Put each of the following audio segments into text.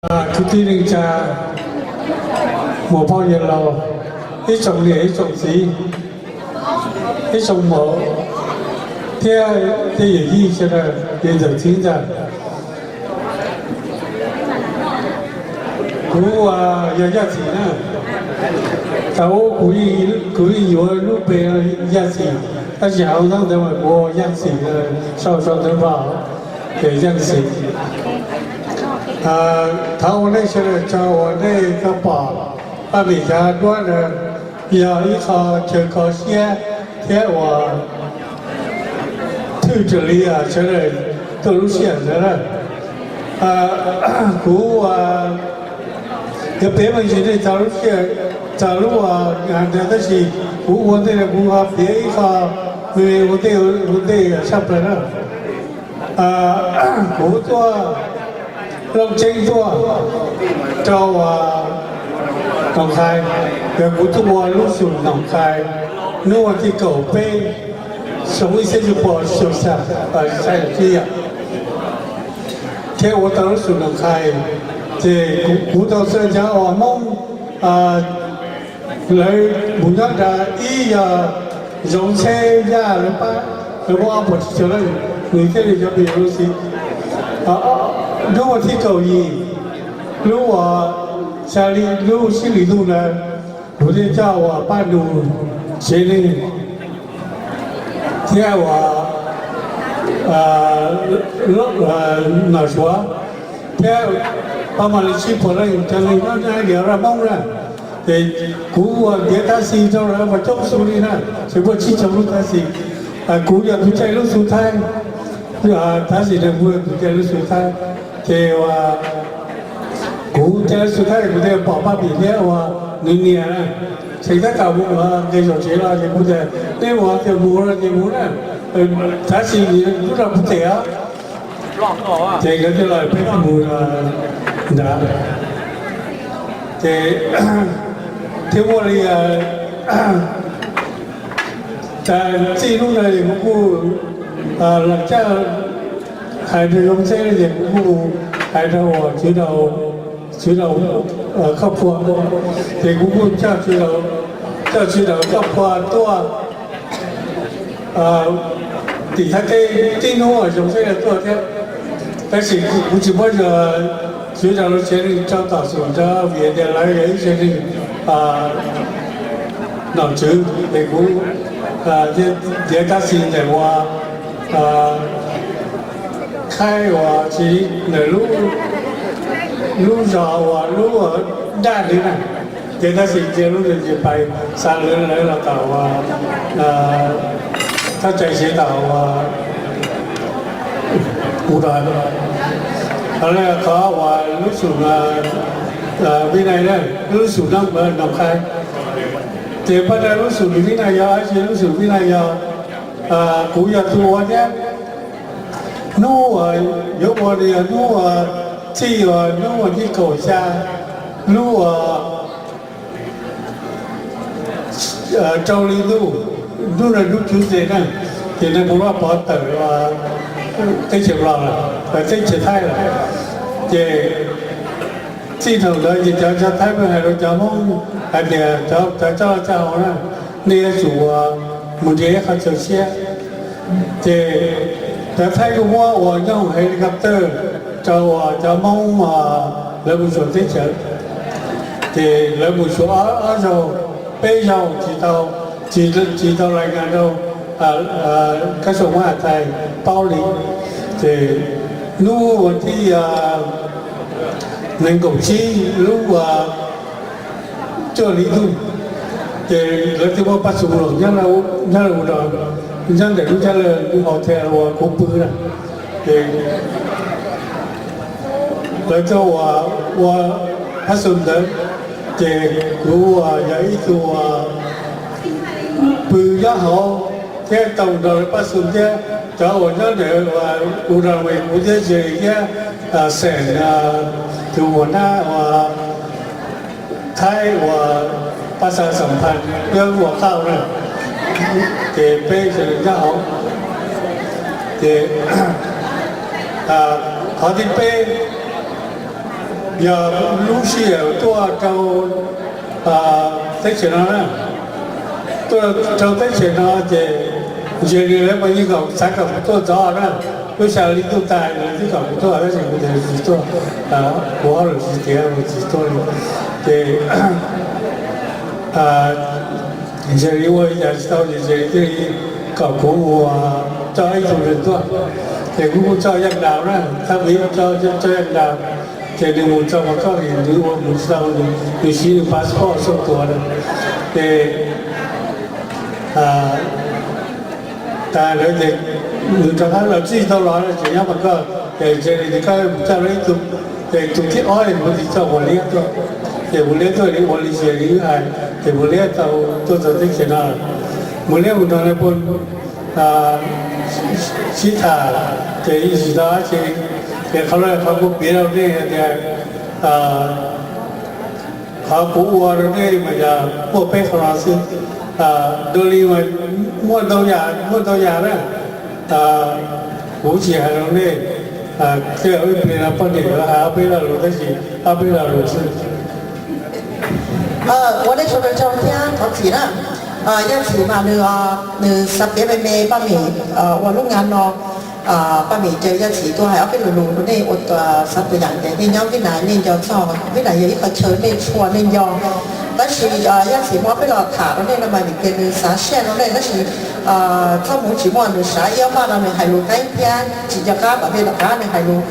Kwv tij neej tsa, muam phauj yawg laus, ib tsoom niam ib tsoom txiv, ib tsoom muam thiab tej yawm yij sawv daws, niam ntxawm txiv ntxawm. Kuv yog Yaj Xim na. Thaum ub kuv, kuv yeej yuav lub npe Yaj Xim, tab sis hauv ntawv ntawd mas kuv ua Yaj Xim, sau sau ntawv npog ces Yaj Xim. Thov ua nej sawv daws tsaug uas nej tau pom Paj Mim Xyav Duab ntawd, yog ib qho chaw kho siab thiab uas thwj raws li sawv daws tuaj lub sij hawm ntawd na. Kuv yuav piav me ntsis nej txog lub sij hawm, txog lub ntawd, tab sis kuv ua ntej no kuv ho piav ib qho me me ua ntej, ua ntej tshaj plaws na. Kuv tuaj Looj Ceeb tuaj rau Noom Qhais, yog kuv tuaj ua lub xum Noom Qhais hnub vas thib kaum peb xyoo ib txhiab cuaj pua xyoo xya, thiab ua tau lub xum Noom Qhais, ces kuv tau txawj ntshai uas Hmoob lawv mus nyob nrad ib yog Zoov Tsheb Yaj lawv pab, lawv muab ob puas tsib caug leej, nws thiaj li cov me nyuam lub xim. Hnub vas thib kaum yim lub uas xya li lub sib hlis ntuj ntawd, kuv thiaj coj uas Paj Nus Tsev Neeg thiab uas Nom Suav thiab Paj Mas Li Tsib puas leej cov neeg nyob nyob hauv Raj Hmoob na. Ces kuv uas ntiav taxi rau lawv mas coob xws li na, tsis muaj tsib caug lub taxi. Kuv yog tus caij lub xu Thaib, taxi ntawd kuv yog tus caij lub xu Thaib. Ces uas kuv caij lub xu Thaib kuv thiaj pom Paj Mim thiab uas nws niam na, tseem tab tom mus nqes saum tsev los ces kuv tias nej mus tias mus no ces mus na, taxi lub no kuv tes os. Ces nkawd thiaj los peb mus nrad. Ces thiaj muaj li tas txij hnub ntawd es kuv kuj los caj hais rau Zoo Txeb ces kuv kuj hais rau uas tswv, tswv koj phua, ces kuv kuj coj, coj tswv koj phua tuaj tim Thaib teb tib hnub uas Zoo Txeb tuaj thiab. Tab sis kuv tsis muab tswv Zoo Txeb rau tom xum ntawd vim tias lawv yog ib tsev neeg nom tswv es kuv ntiav taxi ntawm uas Thaib uas tsis ntawm lub zos uas lub daj li na, ces tab sis cia lub nws ces pais xa lawv los tom uas thaj tsam siv tom uas kuv rau qhov uas lub xum Vib Nais na, lub xum Noom Qhais. Ces pab rau lub xum Vib Nais yog dab tsi? Lub xum Vib Nais yog kuv yog tus ua thiab. Hnub uas yuav ua no yog hnub uas txij uas hnub vas thib kaum xya lub uas rau li ntuj, hnub no hnub Tuesday na, ces nais phoo Vaj Pov tawm teb chaws Nplog lawm, teb chaws Thaib lawm. Ces txij thaum ntawd ces cov, cov Thaib pheej hais rau cov Hmoob hais tias cov, cov txoj txaj hauv na, nej yuav tsum mus nrhiav ib qho chaw tshiab. Ces cov Thaib kuj muab uas nyooj helicopter rau uas cov Hmoob lawv mus xyuas teb chaws. Ces lawv mus xyuas ob zaug, peb zaug tsis tau, tsis, tsis tau lais nas rau Kab Xoo Mab Has Thais paub li. Ces hnub vas thib nees nkaum tsib lub cuaj hli ntuj, ces lawv thiaj muab Paj Xum los nyob, nyob ua, nyob ntawm lub Nyab Laj hotel uas kuv pw na. Ces lawv tuaj ua, ua Paj Xum ntawd, ces kuv uas yog ib tug uas pw nyob hauv thiab tau nrog lawv Paj Xum thiab cov uas nyob ntawd uas ua rau kuv thiab Jerry thiab Xeem, tus uas nab uas Thaib uas Paj Xav Xam Phas Peb Ua Qauj na, ces peb sawv daws nyob hauv. Ces qhov thib peb, Yog lub sij hawm tuaj rau teb chaws no na, tuaj rau teb chaws no ces Jerry lawv mas yeej kom xav kom kuv tuaj ntxov na. Lub sij hawm li tuaj tag lawv twb kom kuv tuaj tab sis kuv tias tsis tuaj, kuv ob lus tsis tiav kuv tsis tuaj li. Ces Jerry ua li cas tsis tau ces Jerry thiaj li kom kuv mus coj ib tug neeg tuaj. Ces kuv kuj coj Yaj Nraus na, thab vim coj Yaj Nraus. Ces nws mus txog Mos Koj es nws ua mus tsis tau, nws siv nws passport xoj tuas na. Ces tas lawm ces nws rov qab los tsis tau los ces nyob Mos Koj, ces Jerry tias koj mus coj lawv ib tug. Ces tus thib ob es kuv tis coj Mus Liab tuaj. Ces Mus Liab tuaj li ua li Jerry wb hais, ces Mus Liab tau tuaj txog teb chaws no. Mus Liab mus nrog nais phoo sib tham, ces yeej tsis tau dab tsi. Ces qhov no qhov kuv piav rau nej tias qhov kuv ua rau nej mas yog muaj peb qhov no xwb. Dua li mas muaj ntau yam, muaj ntau yam na. Kuv tsis hais rau nej, tej zaum ib pliag no poj niam yuav hais ob peb lo lus tab sis ob peb lo lus xwb. Ua nej sawv daws tsaug thiab thov txim na. Yaj Txhim mas nws, nws xav piav me me Paj Mim ua lub ngan no. Paj Mim ces Yaj Txhim tuaj hais ob peb lo lus rau nej ua xav tus yam tias nej nyob Vib Nais nej nco txog Vib Nais yog ib qho chaw nej tshua nej nco. Tab sis Yaj Txhim muab peb los tham rau nej no mas vim tias nws xav share rau nej tab sis txoj hmoov tsis muaj, nws sav ib ob paj no nws hais lus qeeb thiab tsis nco qab kom nej tom qab nws hais lus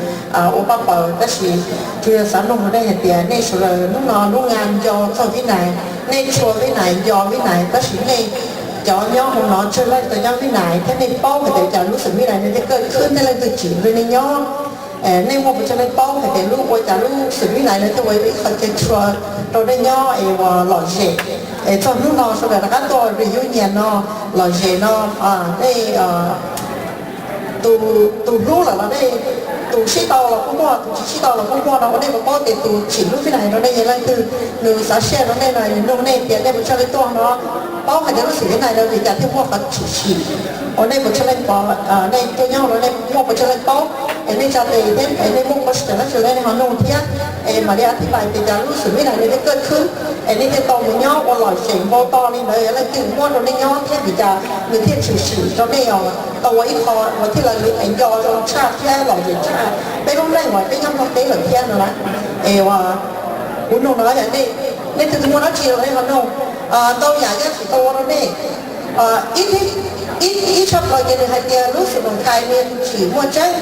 ua paj paws. Tab sis tsuas yog xav nug rau nej hais tias nej sawv daws hnub no lub ngan nco txog Vib Nais, nej tshua Vib Nais, nco Vib Nais, tab sis nej cov nyob hauv no tsawg leej tau nyob Vib Nais thiab nej paub hais tias cas lub xeem Vib Nais nej thiaj kaj khwb, nej leej twg tsim nrog nej nyob, nej muaj puas tsawg leej paub hais tias lub, ua cas lub xeem Vib Nais no thiaj ua ib qho chaw tshua rau nej nyob es uas lom zem. Es txog hnub no sawv daws rov qab tuaj reunion no, lom zem no, nej tus hlub lawm los nej, tus sib tau los kuj muaj, tus tsis sib tau los kuj muaj no, ua nej puas paub tias tus tsim lub Vib Nais no nej yog leej twg? Nws xav share rau nej no, nws nug nej tias nej puas tsawg leej tuaj no, paub hais tias lub xeem Vib Nais no vim cas thiaj muaj qhov tshwm sim, ua nej puas tsawg leej pom, nej tuaj nyob no nej muaj puas tsawg leej paub, es nej tsa tes thiab es nej muaj qhov sawv daws nej ho nug thiab, es mam li a thib pais tias cas lub xeem Vib Nais nws thiaj kaj khwb, es nej thiaj tau mus nyob ua lom zem npau taws li ntawd, yog leej twg muab rau nej nyob thiab vim cas nws thiaj tshwm sim rau nej os, tau ua ib qho uas thiaj li nco zoo tshaj thiab lom zem tshaj peb lub neej uas peb nyob Nplog teb lawm thiab no na. Es uas kuv nug no, nej leej twg muaj dab tsi los nej ho nug. Ntau yam Yaj Txhim tau ua rau nej. Ib, ib tshaj plaws ces nws hais tias lub xeem Noom Khais nws tsis muaj tseeb.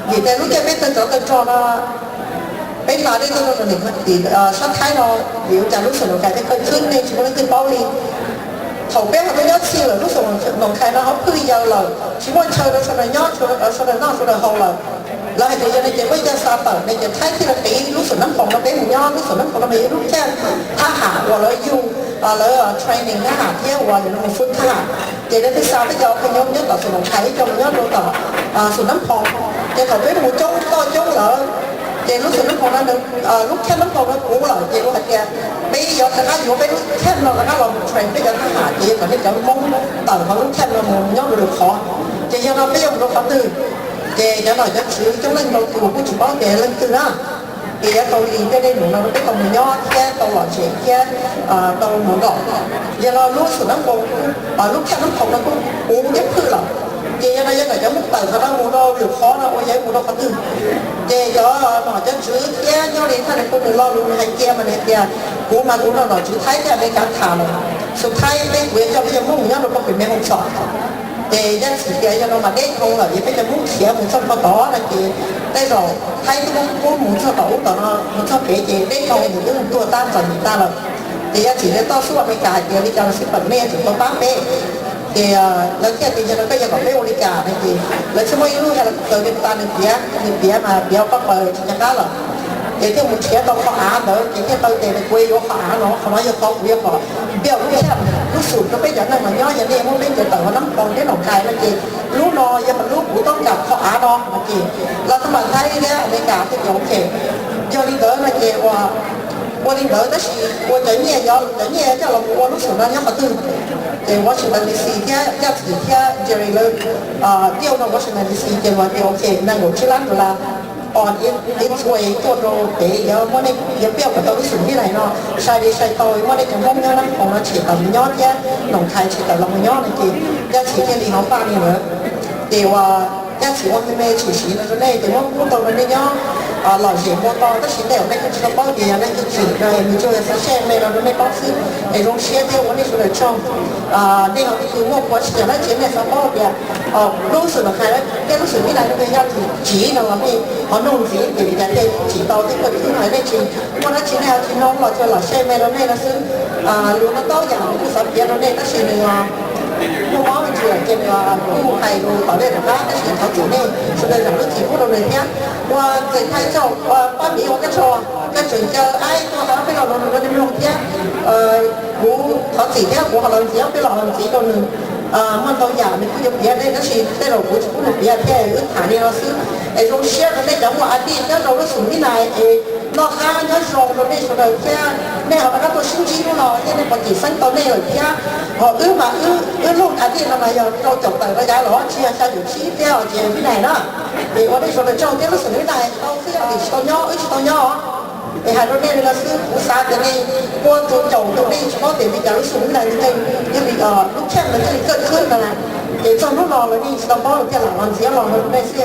Vim tias lub caij peb tawg tsov tawg rog no, peb hla dej tuaj rau tim sab Thaib no, vim ua cas lub xeem Noom Khais thiaj kaj khwb nej tsis muaj leej twg paub li. Thaum peb ho tuaj nyob txhij lawm lub xeem Noom Khais no ho phwj yaws lawm, tsis muaj chaw rau sawv daws nyob, sawv daws noj sawv daws haus lawm. Lawv hais tias yog li ces muaj ib co xa tawm ne ces Thaib thiaj li qiv lub xeem Nab Phoo no peb mus nyob. Lub xeem Nab Phoo no mas yog lub chaw thab ham uas lawv yug, lawv training thab ham thiab uas yog mus fwb thab ham. Ces lawv thiaj xa peb cov phooj ywg nyob tom xeem Noom Khais ib co mus nyob rau tom xeem Nab Phoo. Ces thaum peb mus coob toj coob lawm, ces lub xeem Nab Phoo no, lub chaw Nab Phoo no puv lawm ces lawv hais tias peb yuav rov qab yuav peb lub chaw no rov qab los mus train peb cov thab ham ces yuav kom nej cov Hmoob tawm hauv lub chaw no mus nyob rau lwm qhov. Ces yog no peb yuav mus rau qhov twg? Ces cov nom cov tswv coob leej ntau tus kuj tsis paub tias leej twg na. Ces yav tau li tej dej num no peb tau mus nyob thiab tau lom zem thiab tau mus nkaum. Yog no lub xeem Nab Phoo, lub chaw Nab Phoo no kuj puv thiab phwj lawm. Ces yog no yog kom cov Hmoob tawm qhov no mus rau lwm qhov no ua yog mus rau qhov twg? Ces cov nom cov tswv thiab nyob li thaj nais phoo nws lo lus nws hais cia mas nws hais tias kuv mas kuv nrog nom tswv Thaib thiab Amelikas tham lawm, xus Thaib peb kuv yuav coj peb cov Hmoob mus nyob rau pog pem me hoo txhom. Ces Yaj Txhim tias yog no mas deb dhau lawm es peb cov Hmoob khiav mus txog pog tod no ces tej zaum Thaib twb pub mus txog tom ub tom no mus txog pem ces deb dhau nws twb tuag tag txom nyem tag lawm. Ces Yaj Txhim tias toj xub Amelikas hais tias li cas los xij pem nej yuav tsum tau pab peb. Ces lawv thiaj tias yog no koj yuav kom peb ua li cas no ces lawv thiaj muaj ib lub has los kaws nws tas nws piav, nws piav mas piav paj paws tsis nco qab lawm. Ces thiaj mus nrhiav tau qhov av ntawd ces thiaj taw tes nws kuv yuav qhov av no, qhov no yog qhov kuv yuav kom build lub camp, lub xum rau peb cov neeg los nyob, yog nej muab peb ntiav tawm hauv Nab Phoo thiab Noom Khais no ces lub no yog lub kuv toob kam qhov av no no ces los tau mam Thaib thiab Amelikas thiaj tias ok. Yog li ntawd no ces ua li ntawd tab sis ua cov nyiaj, cov nyiaj coj los mus ua lub xum no nyob qhov twg? Ces Washington D C thiab Yaj Txhim thiab Jerry lawv tiaj no Washington D C ces lawv tias ok, nees nkaum tsib lab dollar. Ib txhua tuaj rau pem yuav muab nej, yuav piaj kom tau lub xum Vib Nais no, sai li sai tau, muab nej cov Hmoob nyob Nab Phoos no tshem tawm mus nyob thiab Noom Thais tshem tawm los mus nyob no ces Yaj Txhim thiaj li ho npaj li ntawd. Ces uas Yaj Txhim ua me me tshwm sim no rau nej ces muab pub tau rau nej nyob lom zem ua tau, tab sis tej zaum nej kuj tsis tau paub tias yog leej twg tsim no, nws tsuas yog xav share me no rau nej paub xwb. Es zoo siab thiab ua nej sawv daws tsaug. Nej ho leej twg muaj qhua tsis yog dab tsi nej xav paub tias lub xum Noom Thais thiab lub xum Vib Nais no yog leej twg tsim no los nej ho nug ntxiv ces li cas thiaj tsim tau thiab kuj tsis hais nej tsis muaj dab tsi nej ho tsis nug los tsuas los share me rau nej no xwb. Lus no tau yam nws kuj xav piav rau nej tab sis nws muaj mob me ntsis ces nws kuj hais lus tom ntej tom qab tab sis thov txim nej sawv daws zam lub txim pub rau nws thiab. Ua txawm thaij txog ua pab miv ua kab tsho, koj tseem caw aib tuaj hab peb los rau nws rau nej mloog thiab. Kuv thov txim thiab kuv ho los ntxiv, peb los ntxiv rau nws. Muaj ntau yam nws kuj yuav piav nej tab sis tej zaum kuv tsis pub nws piav thiab wb tham li no xwb. Es zoo siab rau nej cov muaj a dij nyob rau lub xum Vib Nais es noj qab nyob zoo rau nej sawv daws thiab nej ho rov qab tuaj sib ntsib hnub no thiab nej pom cim xeeb tau nej lawm thiab. Ho wb mas wb lub a dij no mas yog rau caum tawm rau yav los tsis yog xya caum tsib thiab ces Vib Nais na. Es ua nej sawv daws tsaug thiab lub xum Vib Nais tau xwb yog tsis tau nyob wb tsis tau nyob. Es hais rau nej li no xwb, kuv xav tias nej ua tus caum rau nej tsis paub tias li cas lub xum Vib Nais thiaj li, lub kheej no thiaj li kawj khwb no na. Ces txog hnub no lawv yeej tsis tau paub lawv thiaj lam los ntxiv los rau nej xwb.